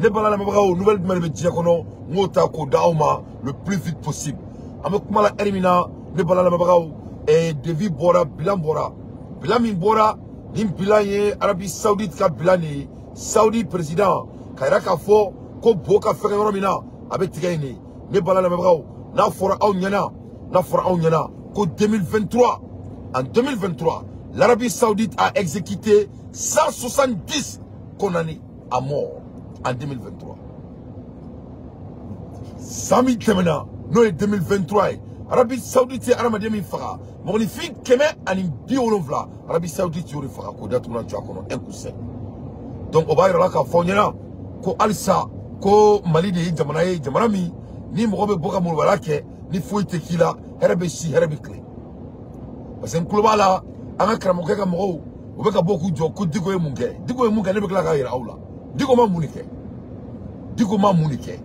Ne bala lamɛnbagaw, nouvelle jumɛn de bɛ diɲɛ kɔnɔ, n k'o ta k'o da aw ma le plus vite possible. An bɛ kuma la heure min na, ne bala lamɛnbagaw, devis bɔra, bilan bɔra. Bilan min bɔra, nin bilan ye Arabie Saoudite ka bilan de ye. Saudi président ka yira k'a fɔ ko bo ka fɛgɛ yɔrɔ min na, a bɛ tigɛ yen de. Ne bala lamɛnbagaw, n'a fɔra aw ɲɛna, n'a fɔra aw ɲɛna ko 2023, en 2023, l'Arabie Saoudite a exécuté 170 condamnés à mort en 2023. San min tɛmɛna, n'o ye 2023 ye, Arabie Saoudite ye hadamaden min faga, mɔgɔninfin 170, Arabie Saoudite y'o de faga k'o datugu na jɔ a kɔnɔ un coup sec. Donc o b'a yira la k'a fɔ aw ɲɛna ko halisa ko Mali de ye jamana ye, jamana min ni mɔgɔ bɛ bɔ ka molobaliya kɛ ni foyi tɛ k'i la, hɛrɛ bɛ si, hɛrɛ bɛ tile. Parce que n tulo b'a la, an ka karamɔgɔkɛ ka mɔgɔw, u bɛ ka bɔ k'u jɔ ko Diko ye mun kɛ, Diko ye mun kɛ, ne bɛ tila k'a yira aw la. Diko ma mun de kɛ? Diko ma mun de kɛ?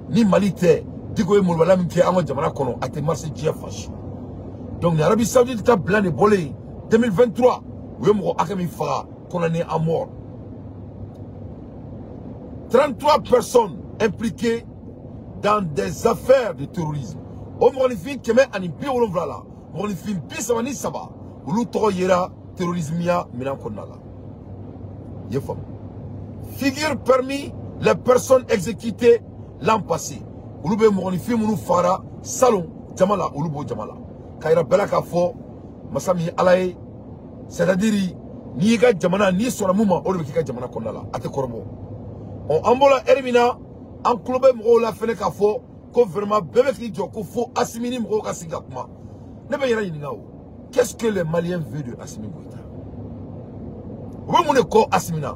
Ni Mali tɛ, Diko ye molobaliya min kɛ an ka jamana kɔnɔ, a tɛ marcher diɲɛ fan si. Donc ni Arabie Saoudite ka bilan de bɔlen 2023, u ye mɔgɔ hakɛ min faga, condamné à mort. 33 personnes impliquées dans des affaires de terrorisme. O mɔgɔninfin 170 la, mɔgɔninfin 33, olu tɔgɔ yera terrorisme ya minɛn kɔnɔna la. I ye faamu? Figure parmi les personnes exécutées l'an passé. Olu bɛ mɔgɔninfin minnu fagara salon jama la, olu b'o jama la. K'a yira bɛɛ la k'a fɔ masa min ye Ala ye, c'est-à-dire n'i y'i ka jamana, n'i sɔnna mun ma, o de bɛ k'i ka jamana kɔnɔna la, a tɛ kɔrɔbɔ. Ɔ, an bɔra heure min na, an tulo bɛ mɔgɔw la fɛnɛ k'a fɔ ko vraiment bɛɛ bɛ k'i jɔ ko fo Assimi ni mɔgɔw ka sigi ka kuma. Ne bɛ n yɛrɛ ɲininka o, qu'est-ce que les Maliens veulent de Assimi Goïta? U bɛ mun de kɔ Assimi na?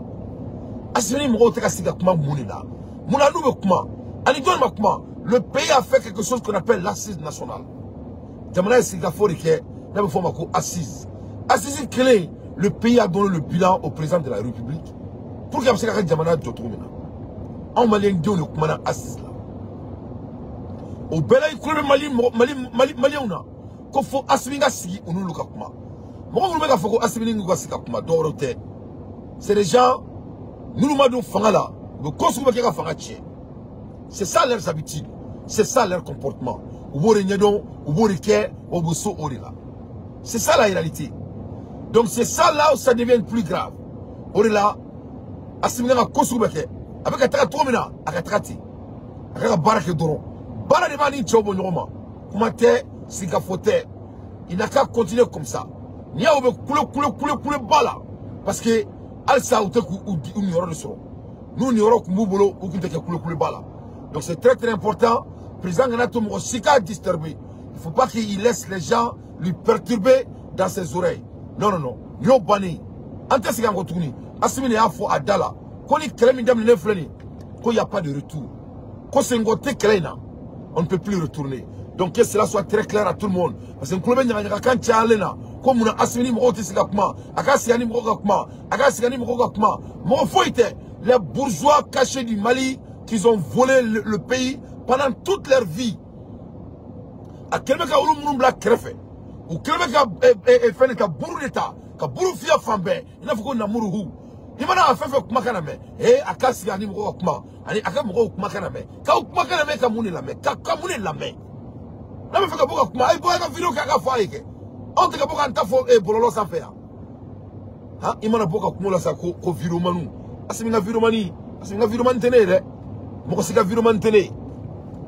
Assimi ni mɔgɔw tɛ ka sigi ka kuma mun de la? Mun na n'u bɛ kuma? Ani jɔn ma kuma? Le pays a fait quelque chose qu'on appelle l'assise nationale. Jamana ye sigikafɔ de kɛ, n'a bɛ fɔ o ma ko assise. Assise kelen, le pays a donné le bilan au président de la République pour que a bɛ se k'a ka jamana jɔ cogo min na. Anw maliyɛn denw de kumana assise la. O bɛɛ la, i tulo bɛ Mali mɔgɔ Mali Mali maliyɛnw na ko fo Assimi ka sigi u n'olu ka kuma. Mɔgɔ minnu bɛ k'a fɔ ko Assimi n'u ka sigi ka kuma, dɔwɛrɛw tɛ. C'est des gens minnu ma don fanga la, u bɛ ko sugu bɛɛ kɛ ka fanga tiɲɛ. C'est ça leurs habitudes, c'est ça leur comportement. U b'o de ɲɛdɔn, u b'o de kɛ, wa u bɛ so o de la. C'est ça la réalité. Donc c'est ça là où ça devient plus grave. O de la, Assimi ka ko sugu bɛɛ kɛ. A bɛ ka taga cogo min na, a ka taga ten. A ka baara kɛ dɔrɔn. Baara de b'a ni cɛw bɔ ɲɔgɔn ma. Kuma tɛ, sigikafɔ tɛ. Il n'a qu'à continuer comme ça. N'i y'a, u bɛ kule kule kule kule ba la. Parce que halisa u tɛ k'u u niyɔrɔ de sɔrɔ. N'u niyɔrɔ tun b'u bolo, u tun tɛ kɛ kule kule ba la. Donc c'est très très important. Président kana to mɔgɔ si k'a disturber. Il faut pas qu'il laisse les gens lui perturber dans ses oreilles. Non, non, non. Nin y'o bannen. An tɛ segin an kɔ tuguni. Assimi de y'a fɔ a da la ko ni kɛlɛ min daminɛnen filɛ nin ye, ko y a pas de retour. Ko senkɔ tɛ kɛlɛ in na. On ne peut plus retourner. Donc que cela soit très clair à tout le monde. Parce que n tulo bɛ ɲagaɲagakan cayalen na ko munna Assimi ni mɔgɔw tɛ se ka kuma, a ka sigi ani mɔgɔw ka kuma, a ka sigi ani mɔgɔw ka kuma. Mɔgɔ foyi tɛ. Les bourgeois cachés du Mali qui ont volé le pays pendant toute leur vie. A kɛlen bɛ ka olu minnu bila kɛrɛfɛ, u kɛlen bɛ ka fɛn de ta, buru de ta, ka buru fiyɛ fan bɛɛ, i n'a fɔ ko namuruhu. I mana a fɛn fɛn kumakan lamɛn, ee, a ka sigi ani mɔgɔw ka kuma, ani a ka mɔgɔw kumakan lamɛn, k'aw kumakan lamɛn, ka mun de lamɛn, ka mun de lamɛn? N'a bɛ fɛ ka bɔ ka kuma, a ye bɔ a ka vidéo kɛ, a ka fɔ a ye kɛ. Anw tɛ ka bɔ k'an ta fɔ bɔlɔlɔ sanfɛ yan. Han, i mana bɔ ka kuma o la sa ko vidéoman, Assimi ka vidéoman, Assimi ka vidéoman tɛ ne ye dɛ. Mɔgɔ si ka vidéoman tɛ ne ye.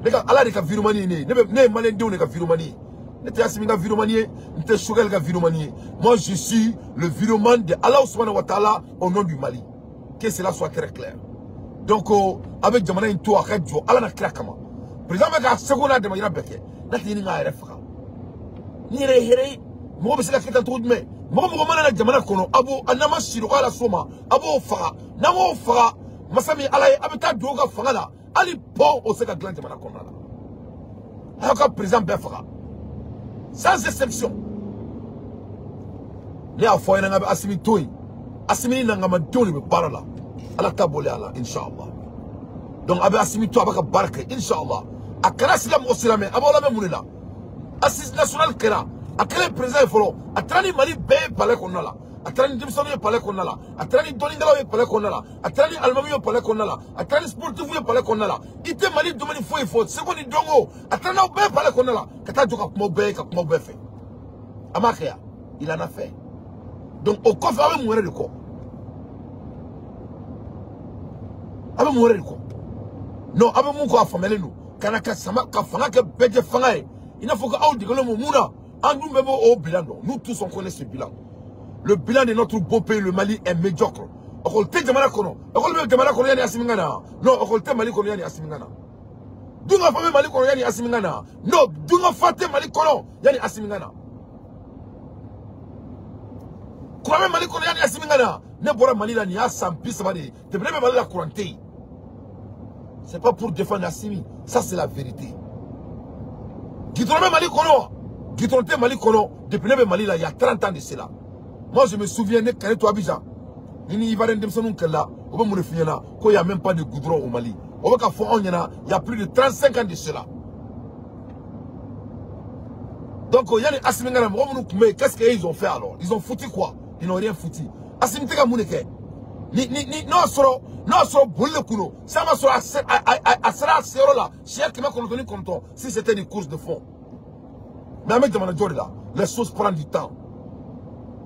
Ne ka Ala de ka vidéoman ye ne ye. Ne bɛ ne ye maliyɛn denw de ka vidéoman ye. Ne tɛ Assimi ka vidéoman ye, n tɛ Choguel ka vidéoman ye. Moi, je suis le vidéoman de Allah subhanahu wa ta'ala au nom du Mali. Que cela soit très clair. Donc a bɛ jamana in to a ka jɔ Ala na kira kama. Président bɛ k'a seko n'a damayira bɛɛ kɛ. N'a tɛ ɲini k'a yɛrɛ faga. Ni yɛrɛ ye hɛrɛ ye, mɔgɔ bɛ se ka kɛ tan cogo jumɛn? Mɔgɔ mɔgɔ mana na jamana kɔnɔ, a b'o n'a ma sirɔgɔ la s'o ma, a b'o faga. N'a m'o faga, masa min Ala ye, a bɛ taa don o ka fanga la, hali pɔn o se ka dilan jamana kɔnɔna la. A y'aw ka président bɛɛ faga sans exception. Ne y'a fɔ aw ɲɛna, n k'a bɛ Assimi to yen. Assimi ni nangamadenw de bɛ baara la. Ala ta bɔlen a la, inshallah. Donc a bɛ Assimi to, a bɛ ka baara kɛ, inshallah. A kana sigi ka mɔgɔ si lamɛn. A b'aw lamɛn mun de la? Assise nationale kɛra, a kɛlen président ye fɔlɔ, a taara ni Mali bɛɛ ye palais kɔnɔna la. A taara ni denmisɛnninw ye palais kɔnɔna la, a taara ni dɔnnikɛlaw ye palais kɔnɔna la, a taara ni alimamiw ye palais kɔnɔna la, a taara ni sportifs ye palais kɔnɔna la. I tɛ Mali domaine foyi fɔ, seko ni dɔnko, a taara n'aw bɛɛ palais kɔnɔna la ka taa jɔ ka kuma bɛɛ ye, ka kuma bɛɛ fɛ. A m'a kɛ yan, il en a fait. Donc o kɔfɛ aw bɛ mun wɛrɛ de kɔ? Aw bɛ mun wɛrɛ de kɔ? Non, aw bɛ mun kɔ a faamuyalen don. Ka na ka sama ka fanga kɛ bɛɛ jɛ fanga ye. I n'a fɔ ko aw degelen don mun na, an dun bɛɛ b'o bilan dɔn. Nous tous on connaît ce bilan. Le bilan de notre beau pays, le Mali, est médiocre. École tɛ jamana kɔnɔ. École bɛ jamana kɔnɔ yanni Assimi ka na. Non, école tɛ Mali kɔnɔ yanni Assimi ka na. Dunkafa bɛ Mali kɔnɔ yanni Assimi ka na. Non, dunkafa tɛ Mali kɔnɔ yanni Assimi ka na. Courant bɛ Mali kɔnɔ yanni Assimi ka na. Ne bɔra Mali la nin y'a san 30 de ye. Depuis ne bɛ Mali la courant tɛ yen. C'est pas pour défendre Assimi. Ça c'est la vérité. Goudron bɛ Mali kɔnɔ. Goudron tɛ Mali kɔnɔ. Depuis ne bɛ Mali la il y a 30 ans de cela. Moi, je me souviens, ne kɛlɛ to Abidjan. Ni Ivoirien denmisɛnninw kɛlɛla, o bɛ mun de f'i ɲɛna? Ko y a même pas de goudron au Mali. O bɛ ka fɔ anw ɲɛna, il y a plus de 35 ans de cela. Donc, yanni Assimi ka na, mɔgɔ minnu tun bɛ yen, qu'est-ce qu'ils ont fait alors? Ils ont foutu quoi? Ils n'ont rien foutu. Assimi tɛ ka mun de kɛ? Ni n'o y'a sɔrɔ boli de kun don, san ma sɔrɔ a sera a seyɔrɔ la siɲɛ 999, si c'était une course de fond. Mais an bɛ jamana jɔ de la, les choses prennent du temps.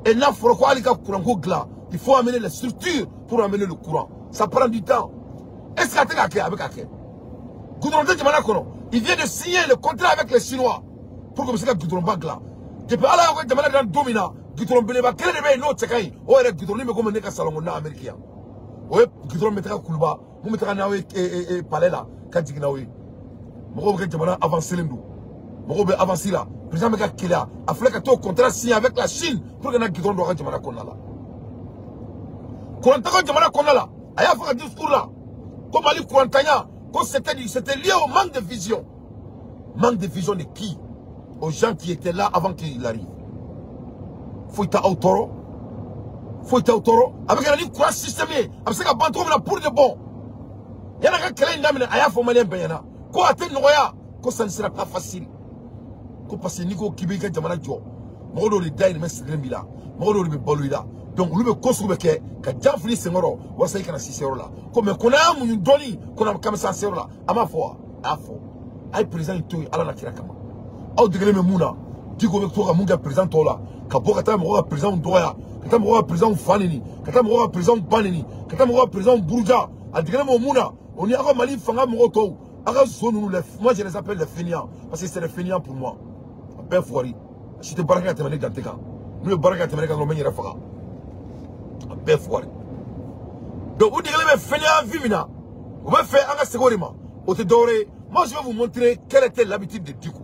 Et là, il faut amener les structures pour amener le courant. Ça prend du temps. Est-ce qu'il y a avec Goudron de il vient de signer le contrat avec les Chinois pour que M. Goudron Bagla. Depuis Allah, il domina. Goudron Beleba, quel est le nom de oh, Goudron, mais comme on salon américain. Oui, Goudron mettra Koulouba, vous mettra Nawe et Palais là, Kadignawe. Vous avancer les nous. Vous avancer là. Président Meka Kela a fait un contrat signé avec la Chine pour que nous ayons un jamana kɔnɔna la. Courant jamana kɔnɔna la, a y'a fait un discours là. Comme Mali courantanya, c'était lié au manque de vision. Manque de vision de qui? Aux gens qui étaient là avant qu'il arrive. Faut être au taureau. Faut être au taureau. Avec un courant systémique, avec un bantou pour de bon. Il y a un kɛlɛ in daminɛ, a y'a fɔ malien bɛɛ ɲɛna. Ko a tɛ nɔgɔya, ko ça ne sera pas facile. Parce que Nico k'i b'i ka jamana jɔ, mɔgɔ dɔw de dayirimɛ sirilen b'i la, mɔgɔ dɔw de bɛ balo i la. Donc olu bɛ ko sugu bɛ kɛ ka jan fili senkɔrɔ walasa i kana si seyɔrɔ la. Ko mais ko n'an y'a muɲu dɔɔni, ko n'an k'an bɛ s'an seyɔrɔ la, an b'a fɔ wa? A y'a fɔ. A ye président in to yen Ala na kira kama. Aw degelen bɛ mun na? Diko bɛ to ka mun kɛ président tɔw la? Ka bɔ ka taa mɔgɔw ka président dɔgɔya, ka taa mɔgɔw ka président fa neni, ka taa mɔgɔw ka président ba neni, ka taa mɔgɔw ka président buruja. A degelen bɛ mun na? O ni aw ka Mali fanga mɔgɔw tɔw, aw ka zon ninnu, moi je les appelle les fainéants parce que c'est des fainéants pour moi. Bɛɛ fugari si tɛ baara kɛ ka tɛmɛ ne dante kan, n'u ye baara kɛ ka tɛmɛ ne kan dɔrɔn n bɛ n yɛrɛ faga. A bɛɛ fugari. Donc u degelen bɛ fainéant vie min na, u bɛ fɛ an ka segin o de ma. O tɛ dɔwɛrɛ ye. Moi je vais vous montrer quelle était l'habitude de Diko.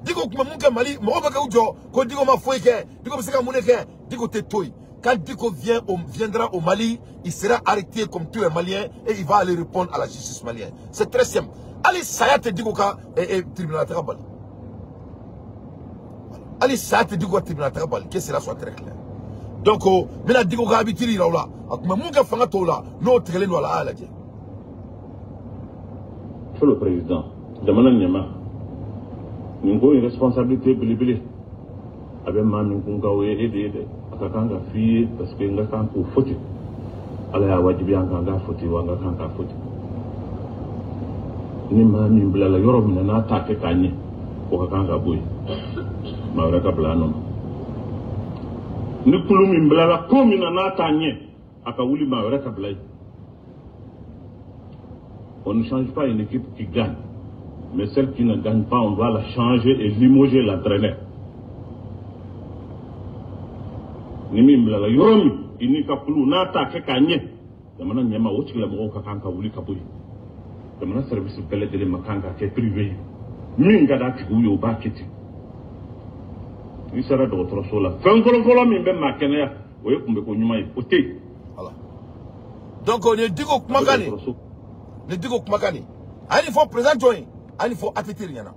Diko tun bɛ mun kɛ Mali, mɔgɔw bɛ k'u jɔ ko Diko ma foyi kɛ, Diko bɛ se ka mun de kɛ, Diko tɛ to yen. Quand Diko viendra au Mali, il sera arrêté comme tous les Maliens et il va aller répondre à la justice malienne. C'est très simple. Allez, saya tɛ Diko ka tribunal taga bali. Allez, ça te dit quoi tribunal taga, que cela soit très clair. Donc, maintenant, Diko ka habitude yira o la, a tun bɛ mun kɛ fanga tɔw la, n'o tigɛlen don a la, a y'a lajɛ. Monsieur le Président, jamana ɲɛmaa, nin ko in responsabilité belebele a bɛ maa min kun kan o ye e de ye dɛ. A ka kan ka f'i ye parce que n ka kan k'o fɔ ten. Ala y'a wajibiya an kan k'a fɔ ten wa n ka kan k'a fɔ ten. Ni maa min bilala yɔrɔ min na n'a t'a kɛ k'a ɲɛ, o ka kan ka bɔ yen. Maa wɛrɛ ka bila a nɔ na. Ni kulu min bilala ko min na n'a t'a ɲɛ, a ka wuli maa wɛrɛ ka bila yen. On ne change pas une équipe qui gagne, mais celle qui ne gagne pas, on va la changer et limoger l'entraîneur. Ni min bilala yɔrɔ min, i n'i ka kulu n'a t'a kɛ k'a ɲɛ, jamana ɲɛmaa o tigilamɔgɔw ka kan ka wuli ka bɔ yen. Jamana service bɛɛ lajɛlen ma kan ka kɛ privé ye. Min ka d'a tigiw ye, o b'a kɛ ten. N'i sera dɔgɔtɔrɔso la, fɛn fɔlɔfɔlɔ min bɛ maa kɛnɛya, o ye kunbɛko ɲuman ye, o tɛ yen. Voilà. Donc nin ye Diko kumakan de ye. Nin ye Diko kumakan de ye. A ye nin fɔ président jɔn ye? A ye nin fɔ ATT de ɲɛna.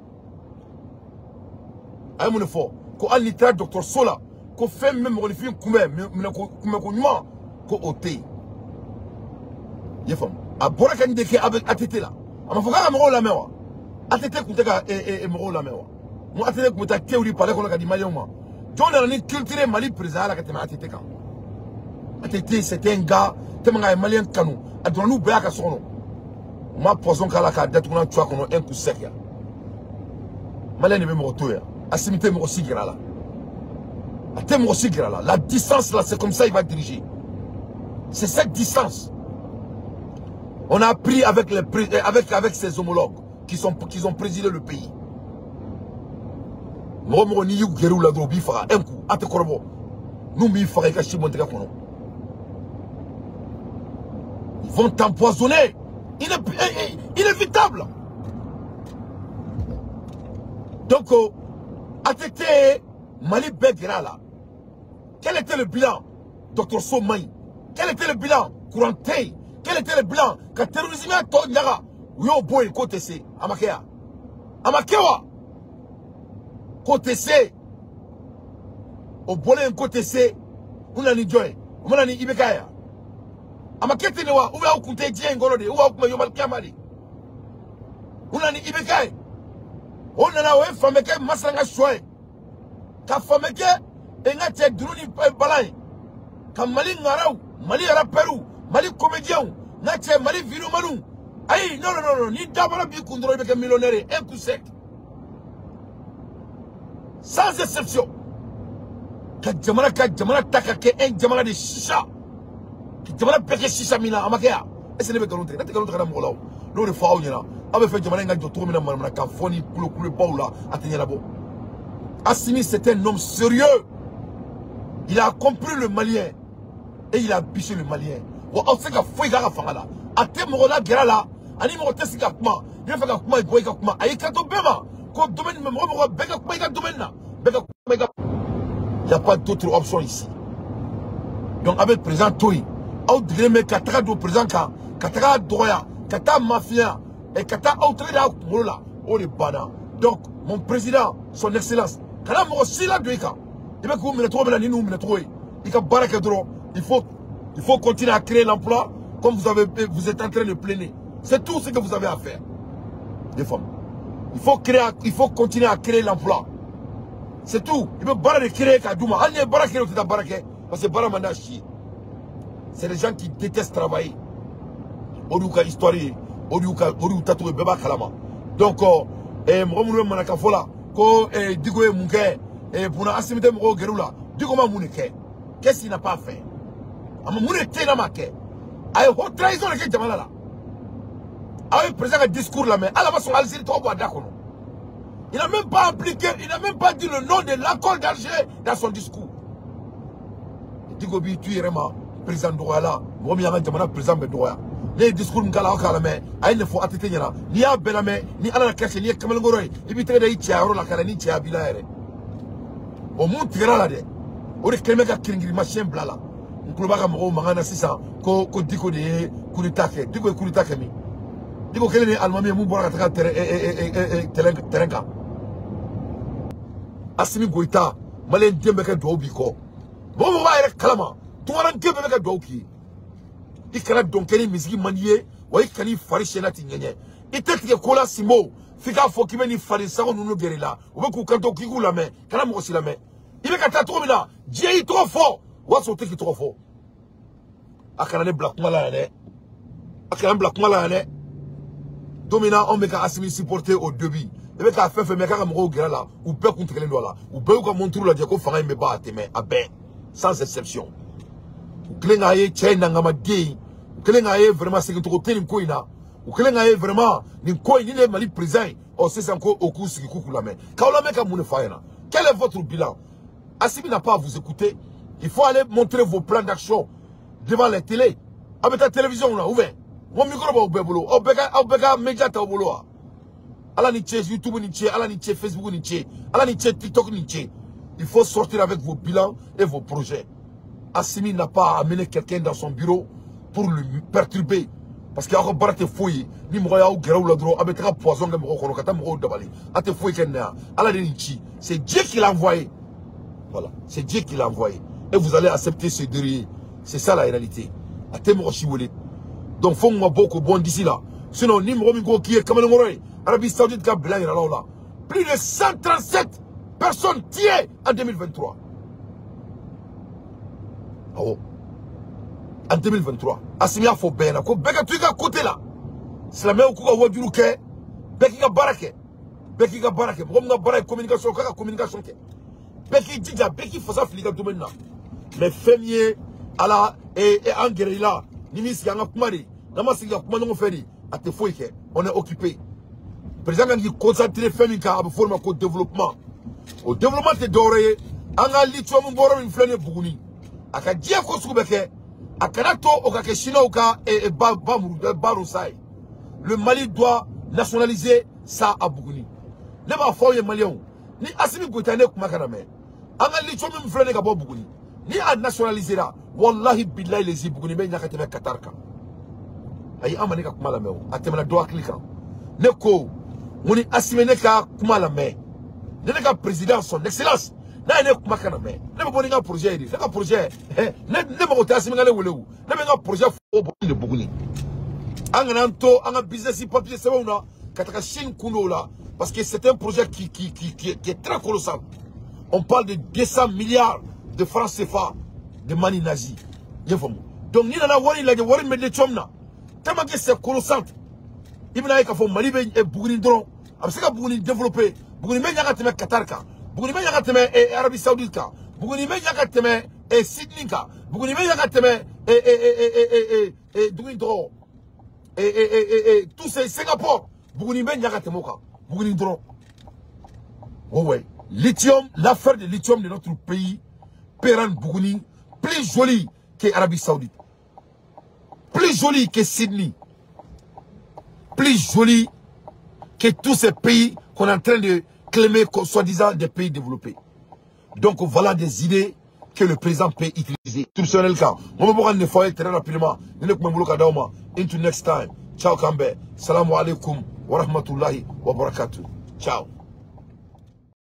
A ye mun de fɔ? Ko hali n'i taara dɔgɔtɔrɔso la, ko fɛn min bɛ mɔgɔninfin kunbɛn, minɛko ɲuman, ko o tɛ yen. I y'a faamu? A bɔra ka nin de kɛ ATT la. A ma fɔ k'a ka mɔgɔw lamɛn wa? ATT tun tɛ ka mɔgɔw lamɛn wa? N ko ATT tun bɛ taa tew di palais kɔnɔ ka di maliyɛnw ma. Jɔn nana ni culture Mali président la ka tɛmɛ ATT kan. ATT c'était un gars tellement que malien kanu a donna n'u bɛɛ y'a ka so kɔnɔ. U ma poison k'a la k'a datugu n'a cuwa kɔnɔ un coup sec yan. Malien de bɛ mɔgɔ to yan. Assimi tɛ mɔgɔ si gɛrɛ a la. A tɛ mɔgɔ si gɛrɛ a la. La distance là, c'est comme ça il va diriger. C'est cette distance. On a appris avec les avec ses homologues qui ont présidé le pays. Mɔgɔ mɔgɔ n'i y'u gɛrɛ u la dɔrɔn u b'i faga un coup a tɛ kɔrɔbɔ. N'u m'i faga i ka si bɔn tɛgɛ kɔnɔ. Ils vont t'empoisonner. Inévitable. Donc ATT Mali bɛɛ gɛrɛ a la. Quel était le bilan? Dr Somaï. Quel était le bilan? Courant tɛ yen. Quel était le bilan? Ka terrorisme tɔ ɲaga u y'o bɔ yen k'o tɛ se. A ma kɛ ya? A ma kɛ wa? K'o tɛ se. O bɔlen k'o tɛ se. U nana ni jɔn ye? U mana ni IBK ye? A ma kɛ ten de wa? Ou bien aw kun tɛ diɲɛ in kɔnɔ de? Ou aw kun bɛ yomali kiyama de? U nana ni IBK ye. O nana o ye fan bɛɛ kɛ Masara ka sɔ ye. Ka fan bɛɛ kɛ n ka cɛ dunu ni balan ye. Ka Mali ŋaraw, Mali rappeurs, Mali comédiens, n ka cɛ Mali vidéomaniw. Ayi, non, non, non, ni dabara b'i kun dɔrɔn i bɛ kɛ millionnaire ye, un coup sec. Sans exception. Ka jamana ta ka kɛ un jamana de chicha. Ka jamana bɛɛ kɛ chicha min na, a ma kɛ yan. Est-ce que ne bɛ nkalon tigɛ? Ne tɛ nkalon tigɛ ka da mɔgɔ la o. N'o de fɔ aw ɲɛna. Aw bɛ fɛ jamana in ka jɔ cogo min na manamanakan fɔ ni kulokulebaw la, a tɛ ɲɛnabɔ. Assimi, c'est un homme sérieux. Il a compris le Malien et il a biché le Malien. Wa aw tɛ se ka foyi k'a ka fanga la. A tɛ mɔgɔ la gɛrɛ a la, ani mɔgɔ tɛ sigi ka kuma. N'i bɛ fɛ ka kuma, i bɔ i ka kuma. A y'i kanto bɛɛ ma ko domaine mɔgɔ mɔgɔ bɛɛ ka kuma i ka domaine na. Bɛɛ ka kuma i ka. Il n'y a pas d'autre option ici. Donc a bɛ président to yen. Aw degelen bɛ ka taga don président kan, ka taga dɔgɔya, ka taa mafiya, et ka taa aw tɛgɛ da kunkolo la. O de banna. Donc mon président, son excellence, kana mɔgɔ si ladon i kan. I bɛ k'u minɛ cogo min na, ni n'u minɛ cogo ye. I ka baara kɛ dɔrɔn. Il faut continuer à créer l'emploi comme vous êtes en train de planer. C'est tout ce que vous avez à faire. Les femmes. Il faut continuer à créer l'emploi. C'est tout. Il veut baara de créer ka d'u ma. Hali ni ye baara créer, o tɛ taa baara kɛ. Parce que baara man d'a si ye. C'est des gens qui détestent travailler. O de y'u ka histoire ye. O de y'u tacogo ye. Bɛɛ b'a kalama. Donc mɔgɔ minnu bɛ manakafɔ la ko Diko ye mun kɛ, munna Assimi tɛ mɔgɔw gɛrɛ u la. Diko ma mun de kɛ? Qu'est-ce qu'il n'a pas fait? A ma mun de tɛ yen n'a ma kɛ? A ye haute trahison de kɛ jamana la. Aw ye président ka discours lamɛn. Hali a ma sɔn ka Algérie tɔgɔ bɔ a da kɔnɔ. Il n'a même pas appliqué, il n'a même pas dit le nom de l'accord d'Alger dans son discours. Diko b'i tu yɛrɛ ma président dɔgɔya la. Mɔgɔ min y'an ka jamana président bɛɛ dɔgɔya. Ne ye discours min k'a la, aw k'a lamɛn. A ye nin fɔ ATT ɲɛna. N'i y'a bɛɛ lamɛn, ni Ala na kɛ n'i ye kamalenkɔrɔ ye, i b'i tɛgɛ da i cɛya yɔrɔ la ka na ni cɛya b'i la yɛrɛ. O mun tigɛra la dɛ. O de kɛlen bɛ ka kirinkirimasiɲɛ bila a la. N tulo b'a ka mɔgɔw mankan na sisan ko Diko de ye coup d'état kɛ. Diko ye coup d'état kɛ min? Diko kelen de ye alimami ye mun bɔra ka taga terrain kan. Assimi Goïta, malien den bɛɛ ka duwawu b'i kɔ. Mɔgɔ mɔgɔ b'a yɛrɛ kalama, tunkaranke bɛɛ bɛ ka duwawu k'i ye. I kana dɔn kɛ ni misigi man di ye, wa i kan'i fari siyɛn n'a ti ŋɛɲɛ. I tɛ tigɛ ko la Sinbo, f'i k'a fɔ k'i bɛ nin fari sago ninnu gɛrɛ i la. U bɛ k'u kanto k'i k'u lamɛn, kana mɔgɔ si lamɛn. I bɛ ka taa cogo min na, diɲɛ y'i tɔgɔ fɔ, o b'a sɔrɔ u tɛ k'i tɔgɔ fɔ. A kana ne bila kuma la yan dɛ. A kana ne bila kuma la yan dɛ. Don min na anw bɛ ka Assimi supporter au début, i bɛ k'a fɛn fɛn mɛn k'a ka mɔgɔw gɛrɛ la, u bɛɛ kun tigɛlen don a la. U bɛɛ y'u ka montre lajɛ ko fanga in bɛ ban a tɛ mɛn, a bɛɛ, sans exception. U kɛlen k'a ye cɛ in nangamaden, u kɛlen k'a ye vraiment segincogo tɛ nin ko in na, u kɛlen k'a ye vraiment nin ko in ni ne ye Mali président ye, ɔ sisan ko o k'u sigi k'u k'u lamɛn. K'aw lamɛn ka mun de fɔ a ɲɛna? Quel est votre bilan? Assimi n'a pas à vous écouter. Il faut aller montrer vos plans d'action devant les télés. Aw bɛ taa télévision la ou bien n ko micro b'aw bɛɛ bolo, aw bɛɛ ka média t'aw bolo wa? Ala ni ce YouTube ni ce, Ala ni ce Facebook ni ce, Ala ni ce TikTok ni ce. Il faut sortir avec vos bilans et vos projets. Assimi n'a pas à amener quelqu'un dans son bureau pour lui perturber. Parce que aw ka baara tɛ foyi ye. Ni mɔgɔ y'aw gɛrɛ u la dɔrɔn, aw bɛ taga poison kɛ mɔgɔw kɔnɔ ka taa mɔgɔw dabali. A tɛ foyi kɛ nin na yan. Ala de ye nin ci. C'est Dieu qui l'a envoyé. Voilà, c'est Dieu qui l'a envoyé. Et vous allez accepter ce dernier. C'est ça la réalité. A tɛ mɔgɔ si wele. Donc fo n ka bɔ k'o bɔ n disi la. Sinon ni mɔgɔ min ko k'i ye kamalenkɔrɔ ye, Arabie Saoudite ka bila yɛrɛ la o la. Plus de 137 personnes tuées en 2023. Awɔ, en 2023, Assimi y'a fɔ bɛɛ ɲɛna ko bɛɛ ka to i ka côté la. Silamɛw k'u ka wajulu kɛ, bɛɛ k'i ka baara kɛ, bɛɛ k'i ka baara kɛ. Mɔgɔ min ka baara ye communication, k'a ka communication kɛ. Bɛɛ k'i jija, bɛɛ k'i fasa fili i ka domaine na. Mais fɛn min ye ala an gɛrɛ i la, ni m'i sigi an ka kuma de, n'an ma sigi ka kuma ɲɔgɔn fɛ de, a tɛ foyi kɛ. On est occupé. Président kan k'i concentrer fɛn min kan, a bɛ f'o ma ko développement. O développement tɛ dɔwɛrɛ ye, an ka lithium bɔrɔ min filɛ nin ye Buguni, a ka diɲɛ ko sugu bɛɛ kɛ, a kana to o ka kɛ Chinois ka ba sa ye. Le Mali doit nationaliser ça à Buguni. Ne b'a fɔ aw ye Maliyɛnw, ni Assimi Goïta ne kuma kana mɛn, an ka lithium min filɛ nin ye ka bɔ Buguni, ni a nationalisera, wallahi billahi lezi, Buguni bɛ ɲa ka tɛmɛ Qatar kan. Ayi, an ma ne ka kuma lamɛn o, a tɛmɛna dɔ hakili kan. Ne ko n ko ni Assimi ne ka kuma lamɛn, ne ne ka président son excellence n'a ye ne kuma kana mɛn, ne bɛ bɔ ni n ka projet ye de. Ne ka projet, ne mago tɛ Assimi ka ne wele o, ne bɛ n ka projet fɔ bɔ de Buguni. An kana an to an ka business papier sɛbɛnw na ka taga Chine kun dɔw la, parce que c'est un projet qui est très colossal. On parle de 200 milliards de francs CFA de mani nazi. I y'a faamu? Donc n'i nana wari lajɛ, wari min bɛ lithium na, tellement que c'est colossal, i bɛna ye k'a fɔ Mali bɛ Buguni dɔrɔn, a bɛ se ka Buguni développer. Buguni bɛ ɲa ka tɛmɛ Qatar kan, Buguni bɛ ɲa ka tɛmɛ Arabie Saoudite kan, Buguni bɛ ɲa ka tɛmɛ Sydney kan, Buguni bɛ ɲa ka tɛmɛ dugu in tɔgɔ, tous ces Singapour, Buguni bɛ ɲa ka tɛmɛ o kan, Buguni dɔrɔn. Oh ouais, lithium, l'affaire de lithium de notre pays peut rendre Buguni plus joli que Arabie Saoudite, plus joli que Sydney, plus joli que tous ces pays qu'on est en train de clamer comme soi-disant des pays développés. Donc voilà des idées que le président peut utiliser. Tout ce cas, on va voir très rapidement. Into next time. Ciao Kambe. Salam alaikum wa rahmatullahi wa barakatuh. Ciao.